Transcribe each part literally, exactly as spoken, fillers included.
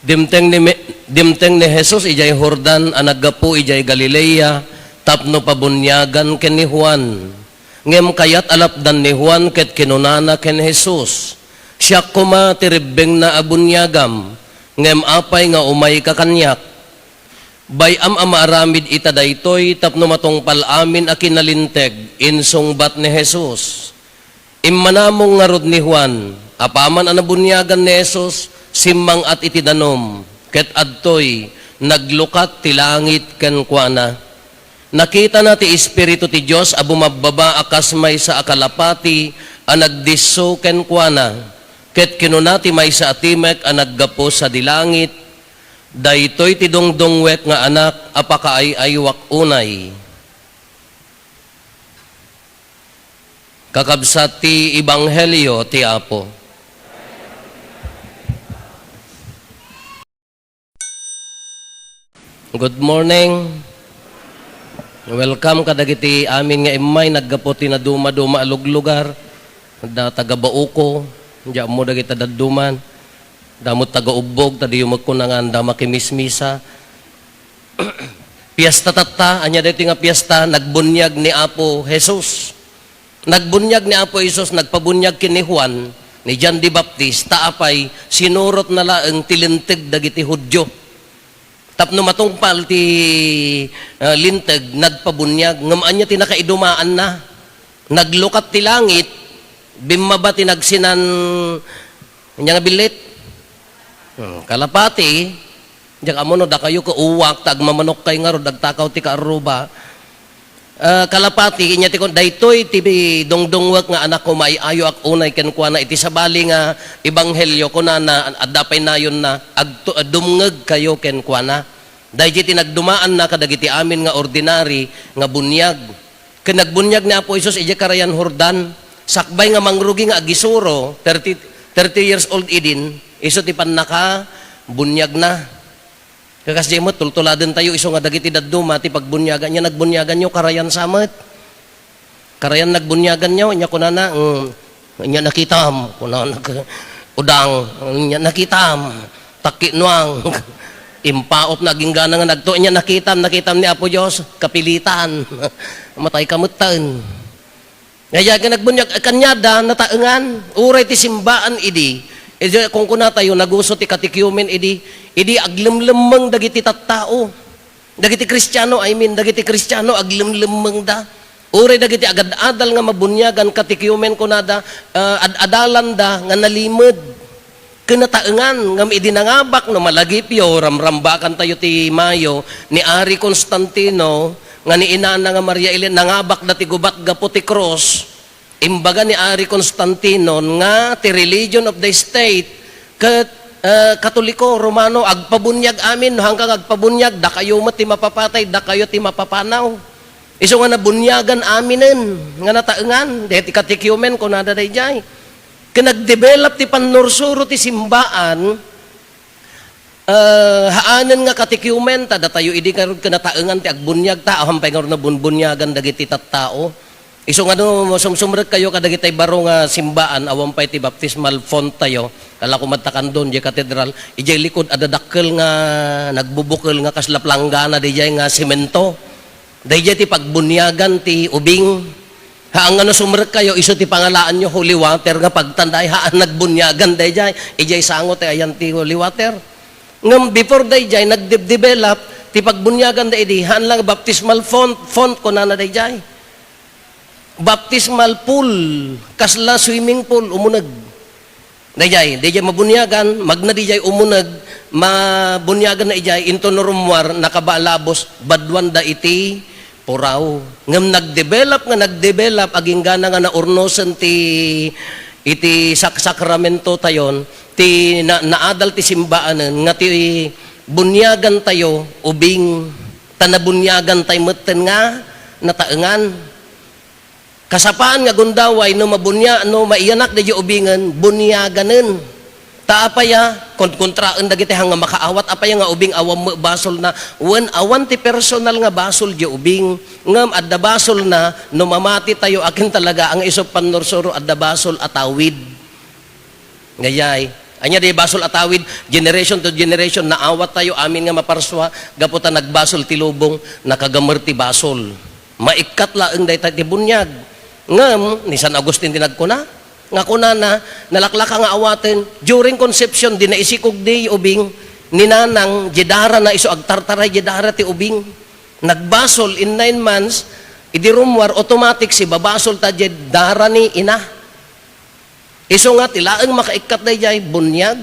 Dimteng ni, Me- dimteng ni Jesus idiay Jordan a naggapu idiay Galilea tapno pabuniagan ken ni Juan. Ngem kayat a lapdan ni Juan ket kinunana ken Jesus, "Siak koma ti rebbengna a buniagam, ngem apay nga umayka kaniak?" Bay-am a maaramid ita daytoy tapno matungpal amin a kinalinteg, insungbat ni Jesus. Immanamong ngarud ni Juan. Apaman a nabuniagan ni Jesus, simmang-at iti danum, ket adtoy, naglukat ti langit kenkuana. Nakitana ti Espiritu ti Dios a bumabbaba a kas maysa a kalapati a nagdisso kenkuana, ket kinuna ti maysa a timek a naggapu sadi langit, "Daytoy ti dungdungwek nga Anak a pakaay-aywak unay." Kakabsat ti Ebanghelio ti Apo. Good morning. Welcome kadagiti amin nga immay naggapu ti nadumaduma a luglugar. Adda taga Bauco, diay ammo dagiti dadduman. Damo taga Ubbog, ta diyo met kuna nga anda makimismisa. Piesta tatta, ania daytoy nga piesta? Nagbuniag ni Apo Jesus. Nagbuniag ni Apo Jesus, nagpabuniag ken ni Juan, ni Juan the Baptist, ta apay, sinurotna laeng ti linteg dagiti Judio. Tapno matungpal ti, ah, linteg, nagpabuniag. Ngem ania ti nakaidumaanna? Naglukat ti langit, bimmaba ti nagsinan-, ania nga billit? Hmm, kalapati, diak ammo no dakayo ket uwak, ta agmamanokkay ngarud, agtakaw ti kaarruba. Ah, kalapati, ania ti kun-, "Daytoy ti dungdungwek nga Anak, umaay-ayoak unay kenkuana." Iti sabali nga ebanghelio, kunana, adda pay nayonna, "Agtu-, dumngegkayo kenkuana." Daydiay ti nagdumaanna kadagiti amin nga ordinary nga buniag. Ken nagbuniag ni Apo Jesus idiay Karayan Jordan, sakbay nga mangrugi nga agisuro, thirty, thirty years old idin, isu ti pannakabuniagna. Kakasdiay met, tultuladentayo isu nga dagiti dadduma ti pagbuniagan, ania nagbuniaganyo, karayan sa met. Karayan nagbuniaganyo, ania kunana, mm, "Ania nakitam?" kunana, "Udang, ania nakitam?" "Takki nuang." Impautna, aginggana nga nagtu-, "Ania nakitam, nakitam ni Apo Dios?" Kapilitan. Matay ka metten. Nga idiay nga nagbuniag, kaniada, nataengan, uray ti simbaan idi, idi kunkunatayo, naguso ti catechumen idi, idi aglemlemmeng dagiti tattao. Dagiti Kristiano, I mean, dagiti Kristiano, aglemlemmengda. Uray dagiti agad-adal nga mabuniagan, catechumen kunada, ah, ad-adalanda nga nalimed. Ken nataengan, ngem idi nangabak, no malagipyo, ramrambakantayo ti Mayo, ni Ari Constantino, nga ni inana nga Maria Elena, nangabakda ti gubat gapu ti krus. Imbaga ni Ari Constantino nga ti religion of the state ket, eh, Katoliko, Romano, agpabuniag amin, no, hanggang agpabuniag, dakayo met ti mapapatay, dakayo ti mapapanaw. Isu nga nabuniagan aminen nga nataengan, daydi catechumen, kunada daydiay. Ken nagdevelop ti pannursuro ti simbaan, eh, haanen nga catechumen, ta datayo idi ngarud ken nataengan ti agbuniag, ta awan pay ngarud nabunbuniagan dagiti tattao. Isu nga no, sumsumrekkayo kadagiti baro nga simbaan, awan pay ti baptismal font tayo, kala ko madtakandon, diay katedral, idiay likod, adda dakkel nga nagbubukel nga kasla planggana, didiay nga semento. Daydiay ti pagbuniagan ti ubing. Haan nga no sumrekkayo, isu ti pangalaanyo holy water nga pagtanday, haan nagbuniagan daydiay. Idiay sango ti ayan ti holy water. Ngem before daydiay, nagde-develop ti pagbuniagan daydi, haan lang baptismal font, font kunana daydiay. Baptismal pool, kasla swimming pool, umuneg. Daydiay, daydiay mabuniagan, magna daydiay umuneg, mabuniagan na idiay, into no rummuar, nakabalabos, baduanda iti puraw. Ngem nagdevelop nga nagdevelop, aginggana nga naurnosen ti, iti sak-, sakramento tayon, ti na-, naadal ti simbaanen, nga ti buniagan tayo, ubing, ta nabuniagan tayo metten nga nataengan. Kasapaan nga gundaway no mabunia-, no maiyanak daydiay ubingen, buniaganen. Ta apaya, kon-, kontraen dagiti hang nga makaawat, apaya nga ubing awan met basolna, wen awan ti personal nga basol diay ubing, ngem adda basolna no mamati tayo, akin talaga nga isu pannursuro, adda basol a tawid. Ngayay, Ania di basol a tawid, generation to generation, naawat tayo, amin nga maparsua, gapu ta nagbasol ti lubong, nakagamer ti basol. Maikkat laeng dayta ti buniag. Ngem, ni San Agustin ti nagkuna, nga kunana, nalaklaka nga awaten, during conception, di naisikog di ubing, ni nanang, di darana, isu agtartaray, di dara ti ubing. Nagbasol in nine months, idi rummuar, automatic, sibabasol ta, di dara ni ina. Isu nga, ti laeng makaikkat dayjay buniag.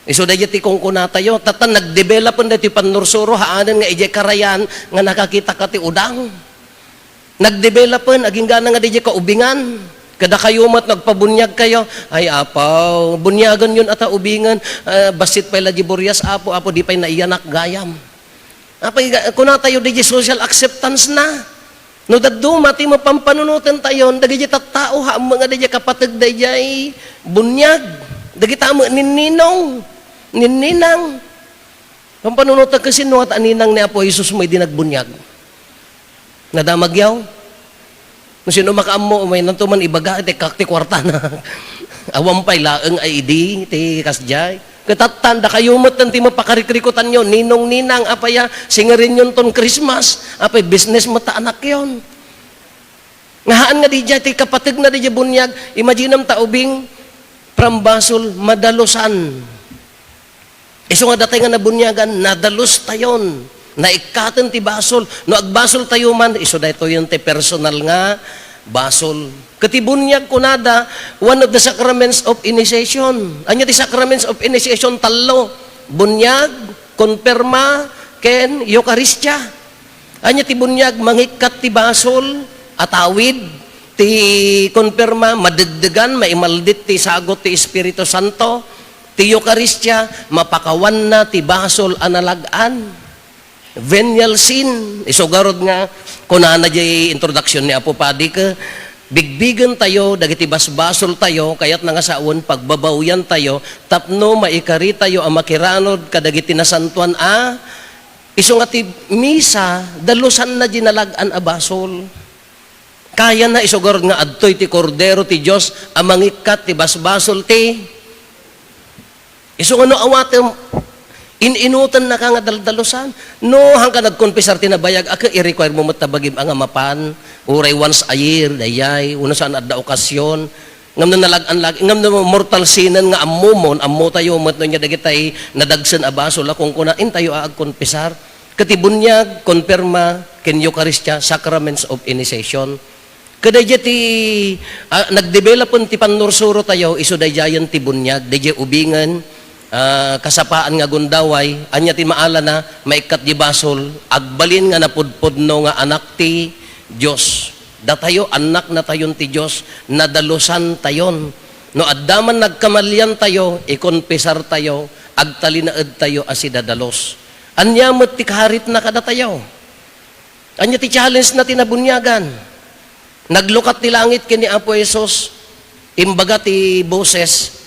Isu dayjay ti kunkunatayo. Tatta, nagdevelopen daytoy pannursuro, haanen nga idiay karayan nga nakakitaka ti udang. Nagdevelopen, aginggana nga dayjay kaubingan. Kadakayo met, nagpabuniag kayo. Ay, Apo, buniagen yon ata ubingen. Ah, bassit pay la di burias, Apo, Apo, di pay naiyanak gayam. Apay, ga-, kunatayo, dayjay social acceptance na. No dadduma ti mapampanunoten tayon, dagiti tattao, haan met nga dayjay kapateg, dayjay buniag. Dagita met ninninong, ninninang. Pampanunoten ket sino nga ninang ni Apo Jesus mo idi nagbuniag? Nadamagyaw? No sino makaammo, umaynanto man ibaga, ti kak-, ti kuartana. Awan pay laeng ay idi, ti kasdiay. Ket tattan, dakayo met ti mapakarikrikutanyo, ninong-ninang, apaya, singerenyon ton Christmas, apay, business met ta anakyon. Nga haan nga didiay, ti kapateg na didiay buniag, imaginem ta ubing, from basol, madalusan. Isu nga datay nga nabuniagan, nadalus tayon. Naikkaten ti basol. No agbasol tayo man, isu daytoyen ti personal nga basol. Ket ti buniag kunada, one of the sacraments of initiation. Ania ti sacraments of initiation? Tallo. Buniag, konperma, ken Eukaristia. Ania ti buniag? Mangikkat ti basol, atawid ti konperma, madegdegan, maimaldit ti sagut ti Espiritu Santo, ti Eukaristia, mapakawanna ti basol a nalag-an. Venial sin, isu garud nga, kunana jay introduction ni Apo Padi, ke, bigbigen tayo, dagiti basbasol tayo, kayat na nga sawen, pagbabawian tayo, tapno maikari tayo a makiranod kadagiti nasantuan a, isu nga ti misa, dalusanna di nalag-an a basol. Kayana isu garud nga adtoy ti Kordero ti Dios a mangikkat ti basbasol ti. Isu nga no awatem, in-inutennaka nga daldalusan. No, hangka nagkonfesar ti nabayag, a, ke, i-require mo met ta bagim a nga mapan, uray once a year, dayay, wenno saan adda okasyon. Ngem no nalag-an lagi, ngem no mortal sinen nga ammomon, ammo tayo met no nia dagitay nadagsen a basol a kunkuna, intayo a agkonfesar. Ket ti buniag, konperma, ken Eukaristia, sacraments of initiation. Ket dayjay ti, ah, nagdevelopen ti pannursuro tayo, isu dayjayen ti buniag, dayjay ubingen, ah, kasapaan nga gundaway, ania ti maalana, maikkat di basol, agbalin nga napudpudno nga anak ti Dios. Datayo, annak natayon ti Dios, nadalusan tayon. No adda man nagkamalian tayo, ikonfesar tayo, agtalinaed tayo a sidadalus. Ania met ti karitna kadatayo? Ania ti challenge na ti nabuniagan? Naglukat ti langit ken ni Apo Jesus, imbaga ti boses,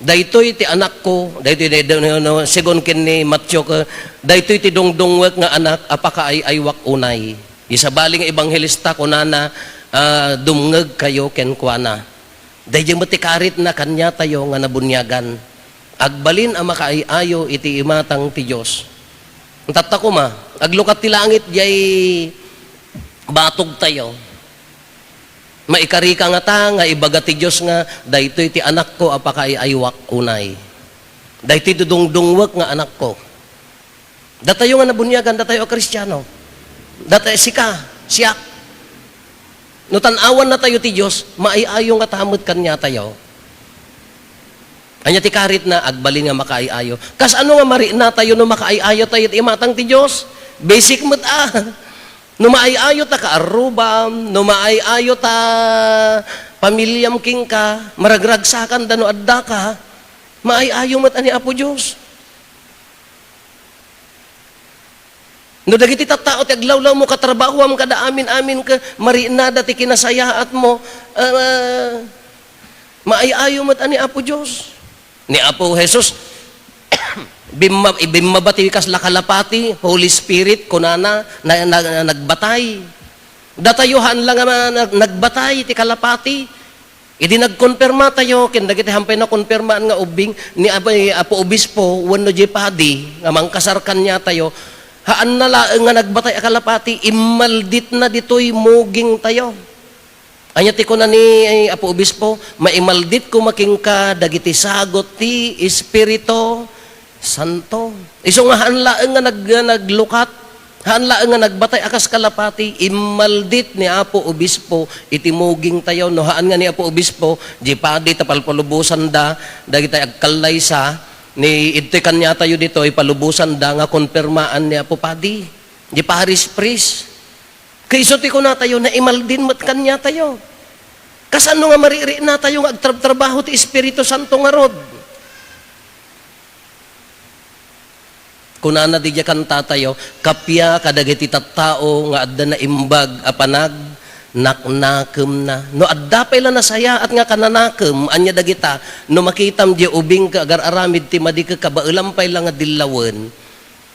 "Daytoy ti anakko," daytoy, day-, no, no, segun ken ni Mateo, ke, "Daytoy ti dungdungwek nga anak a pakaay-aywak unay." Isabali nga ebanghelista, kunana, ah, "Dumngegkayo kenkuana." Daydiay met ti karitna kaniatayo nga nabuniagan. Agbalin a makaay-ayo iti imatang ti Dios. Tatta koma, aglukat ti langit, diay batog tayo. Maikarika ngata nga ibaga ti Dios nga, "Daytoy ti anakko a pakaay-aywak unay. Daytoy dudungdungwek nga anakko." Datayo nga nabuniagan, datayo a Kristiano. Datayo, sika, siak. No tan-awan natayo ti Dios, maay-ayo ngata met kaniatayo. Ania ti karitna? Agbalin nga makaay-ayo. Kasano nga mariknatayo no makaay-ayo tayo iti imatang ti Dios? Basic met a. No maay-ayo ta kaarrubam, no maay-ayo ta pamiliam kenka, maragragsakanda no addaka, maay-ayo met a ni Apo Dios. No dagiti tattao ti aglawlawmo, katrabahoam, kada amin-amin, ket mariknada ti kinasayaatmo, ah, maay-ayo met a ni Apo Dios. Ni Apo Jesus, bimma-, ibimmaba ti kasla kalapati, Holy Spirit, kunana, na, na, na, nagbatay. Datayo, haan la nga ma-, nag-, nagbatay ti kalapati. Idi nagkonfirmatayo ken dagiti hampay nakonfirmaan nga ubbing ni Apo, Apo Obispo wenno diay padi nga mangkasar kaniatayo, haanna laeng nga nagbatay a kalapati, immalditna ditoy mugingtayo. Ania ti kuna ni Apo Obispo? "Maimaldit koma kenka dagiti sagut ti Espiritu Santo." Isu nga haan laeng nga nag-, nga naglukat, haan laeng nga nagbatay a kas kalapati, immaldit ni Apo Obispo iti mugingtayo. No haan nga ni Apo Obispo, di padi ta palpalubosanda dagiti agkallaysa, ni idtoy kaniatayo ditoy, palubosanda nga konfirmaan ni Apo Padi, di parish priest. Kayso ti kunatayo, naimaldin met kaniatayo. Kasano nga maririnatayo nga agtrabtrabaho ti Espiritu Santo ngarud? Kunana diay kantatayo, "Kappia kadagiti tattao nga adda naimbag a panagnaknakemna." No adda pay la nasayaat nga kananakem, ania dagita? No makitam diay ubingka agar-aramid ti madi, kakabaelam pay la nga dillawen.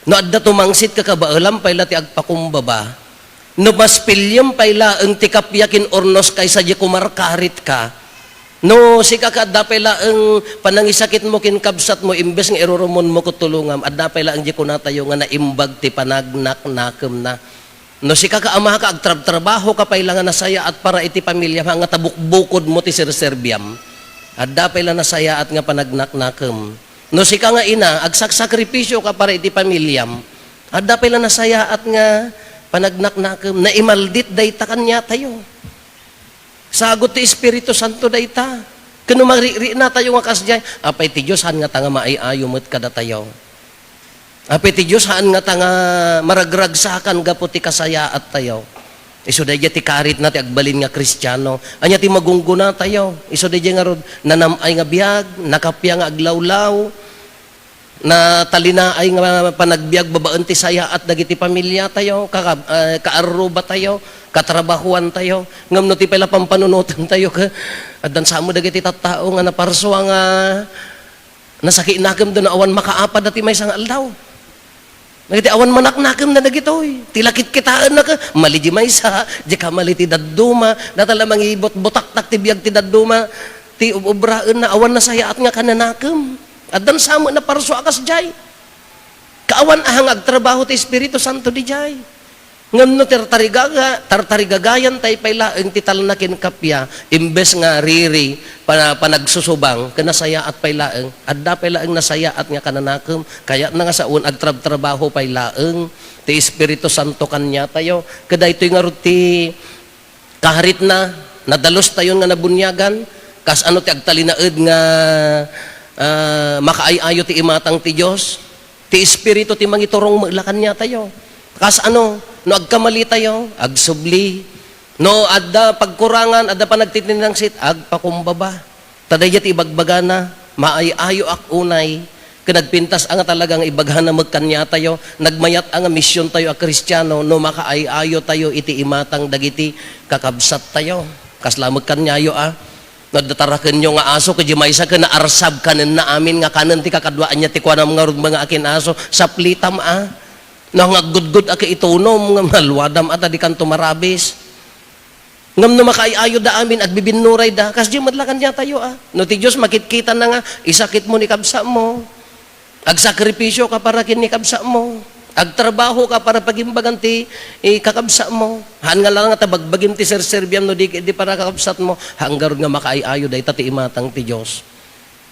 No adda tumangsit, kakabaelam pay la ti agpakumbaba. No maspiliem pay laeng ti kappia ken urnos kaysa diay kumarkaritka. No sika ket adda pay laeng panangisakitmo ken kabsatmo, imbes nga irurumonmo ket tulongam, adda pay laeng diay kunatayo nga naimbag ti panagnaknakemna. No sika ket amaka, agtrabtrabahoka pay la nga nasayaat para iti pamiliam, haan nga ta bukbukodmo ti serserbiam, adda pay la nasayaat nga panagnaknakem. No sika nga ina, agsakripisyoka para iti pamiliam, adda pay la nasayaat nga panagnaknakem. Naimaldit dayta kaniatayo. Sagut ti Espiritu Santo dayta. Ken no maririnatayo nga kasdiay, apay ti Dios, haan ngata nga maay-ayo met kadatayo? Apay ti Dios, haan ngata nga maragragsakan gapu ti kasayaattayo? Isu daydiay ti karitna ti agbalin nga Kristiano. Ania ti magungunatayo? Isu daydiay ngarud, nanam-ay nga biag, nakappia nga aglawlaw, natalinaay nga panagbiag babaen ti sayaat dagiti pamiliatayo, kakab-, eh, kaarrubatayo, katrabahoantayo. Ngem no ti pay la pampanunotantayo, ke-, addan sa met dagiti tattao nga naparsua nga nasakitnakemda no awan makaapada ti maysa nga aldaw. Dagiti awan manaknakemna dagitoy. Ti la kitkitaenna, ke-, mali di maysa, di ka mali ti dadduma, data la mangibutbutaktak ti biag ti dadduma, ti ub-, ubraenna, awan nasayaat nga kananakem. Addan sa met naparsua a kasdiay. Kaawan aha nga agtrabaho ti Espiritu Santo didiay. Ngem no tartarigaga-, tartarigagayan tay pay laeng ti talna ken kappia, imbes nga riri, pa-, panagsusubang, ken nasayaat pay laeng, adda pay laeng nasayaat nga kananakem, kayatna nga sawen, agtrabtrabaho pay laeng ti Espiritu Santo kaniatayo. Ket daytoy ngarud ti karitna, nadalustayon nga nabuniagan, kas ano ti agtalinaed nga, ah, makaay-ayo ti imatang ti Dios? Ti Espiritu ti mangiturong met la kaniatayo. Kas ano, no agkamalitayo, agsubli. No adda pagkurangan, adda panagtitinangsit, agpakumbaba. Ta daydiay ti ibagbagana, "Maay-ayoak unay." Ken nagpintas a nga talaga nga ibagana met kaniatayo, nagmayat a nga misiontayo a Kristiano no makaay-ayotayo iti imatang dagiti kakabsattayo. Kasla met kaniayo a, no adda tarakenyo nga aso, ket di maysa ken naarsab kanenna amin nga kanen ti kakadua, ania ti kuanam ngarud, mga akin-aso, saplitam a. No nga aggudgud a ket itunom nga malwadam a ta di kanto marabis. Ngem no makaay-ayoda amin, agbibinnurayda, kasdiay met la kaniatayo a. No ti Dios makitkitanna nga isakitmo ni kabsatmo, agsakripisyoka para ken ni kabsatmo, agtrabahoka para pagimbagan ti, eh, kakabsatmo. Haan nga la nga ta bagbagim ti serserbiam no di, di para kakabsatmo, haan ngarud nga makaay-ayo dayta ti imatang ti Dios.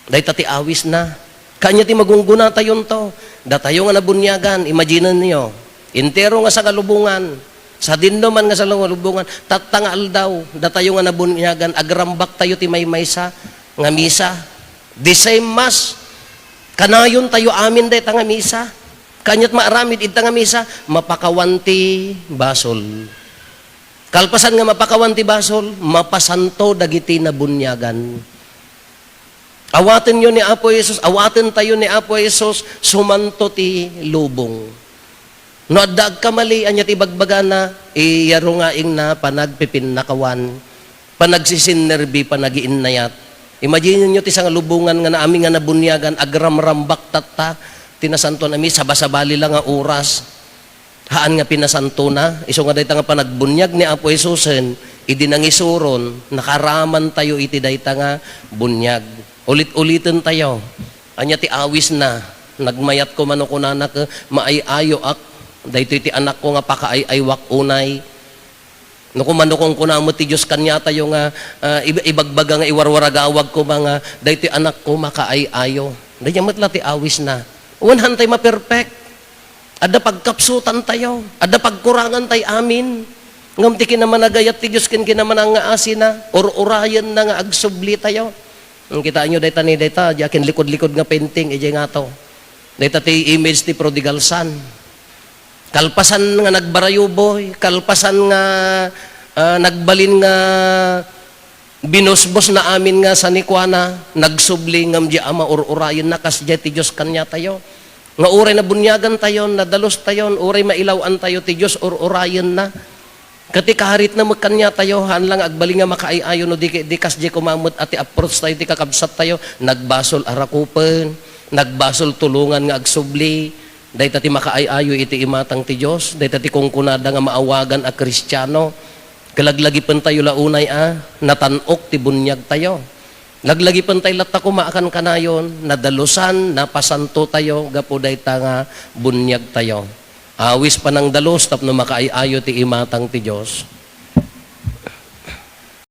Dayta ti awisna. Kania ti magunggunatayonto. Datayo nga nabuniagan, imaginenyo. Entero nga sangalubongan. Sadinoman nga sangalubongan. Tatta nga aldaw. Datayo nga nabuniagan, agrambaktayo ti maymaysa nga misa. The same mass. Kanayontayo amin dayta nga misa. Kaniat maaramid ita nga misa, mapakawan ti basol. Kalpasan nga mapakawan ti basol, mapasanto dagiti nabuniagan. Awatenyo ni Apo Jesus, awatentayo ni Apo Jesus, sumanto ti lubong. No adda agkamali, ania ti ibagbagana? Iyaro nga ingna panagpipinnakawan, panagsisinnerbi, panagiinnayat. Imaginenyo ti sangalubongan nga naami nga nabuniagan, agramrambak tatta, ti nasantoan a misa, sabasabali la nga oras. Haan nga pinasantona, isu nga dayta nga panagbuniag ni Apo Jesusen, Idi nangisuron, nakaraman tayo iti dayta nga buniag. Ulit-uliten tayo. Ania ti awisna? Nagmayat koma no kunana ket, "Maay-ayoak. Daytoy ti anakko nga pakaay-aywak unay." No koma no kunkuna met ti Dios kaniatayo nga, ah, ib-, ibagbaga nga iwarwaragawag koma nga, "Daytoy anakko makaay-ayo." Dayta met la ti awisna. Wen, haantay maperfect. Adda pagkapsutantayo, adda pagkurangantayo amin. Ngem ti kinamanagayat ti Dios ken kinamanangaasina, ur-urayenna nga agsublitayo. Kitaenyo dayta ni dayta, diay kinlikod-likod nga painting, idiay ngato. Dayta ti image ti prodigal son. Kalpasan nga nagbarayuboy, kalpasan nga, ah, nagbalin nga binusbosna amin nga sanikuana, nagsubli ngem diay a maur-urayenna, kasdiay ti Dios kaniatayo. Nga uray nabuniagantayon, nadalustayon, uray mailaw-antayo ti Dios, ur-urayenna. Ket ti karitna met kaniatayo, haan la nga agbalin nga makaay-ayo no di, di kasdiay koma met a ti approach tayo ti kakabsattayo, nagbasol a rakupen, nagbasol tulongan nga agsubli. Dayta ti makaay-ayo iti imatang ti Dios, dayta ti kunkunada nga maawagan a Kristiano. Kalaglagipentayo la unay a natan-ok ti buniagtayo. Laglagipentayo latta koma a kankanayon, nadalusan, napasantotayo gapu dayta nga buniagtayo. Awis panangdalus tapno makaay-ayo ti imatang ti Dios.